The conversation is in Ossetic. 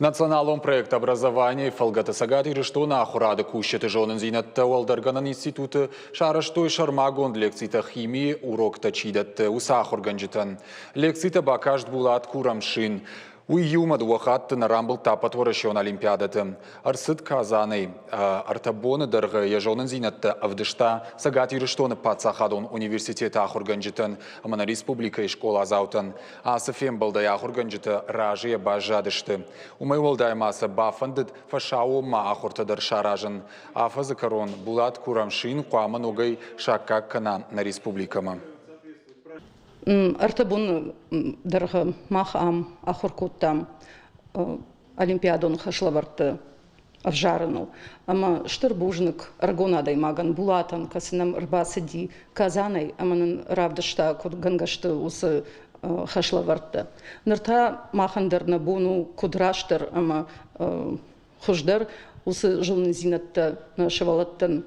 Националон проект «Образование» фӕлгӕты Цӕгат Ирыстоны ахуырады кусджыты зонындзинӕдтӕ уӕлдӕргӕнӕн институты сарӕзтой сӕрмагонд лекцитӕ химийы уроктӕ чи дӕтты, уыцы ахуыргӕнджытӕн. Лекцитӕ бакаст Булат Курамшин. Уый иумӕ дыууӕ хатты нӕ рамбылдта ӕппӕтуӕрӕсеон олимпиадӕты. Ӕрцыд Казанӕй. Ӕртӕ боны дӕргъы йӕ зонындзинӕдтӕ ӕвдыста Цӕгат Ирыстоны паддзахадон университеты ахуыргӕнджытӕн ӕмӕ нӕ республикӕйы скъоладзаутӕн. Ацы фембӕлдӕй ахуыргӕнджытӕ разыйӕ баззадысты. Уымӕй уӕлдай ма сӕ бафӕндыд фӕсаууонмӕ ахуыртӕ дӕр саразын. Афӕдзы кӕрон Булат Курамшин хъуамӕ ногӕй саккаг кӕна нӕ республикӕмӕ. Ӕртӕ боны дӕргъы мах ам ахуыр кодтам олимпиадон хӕслӕвӕрдты ӕвзарыныл. Ӕмӕ стыр бузныг ӕрыгон адӕймагӕн Булатӕн, кӕцы нӕм ӕрбацыди Казанӕй ӕмӕ нын равдыста, куыд гӕнгӕ сты уыцы хӕслӕвӕрдтӕ. Ныр та махӕн дӕр нӕ бон у куыд растдӕр ӕмӕ хуыздӕр уыцы зонындзинӕдтӕ нӕ сывӕллӕттӕн.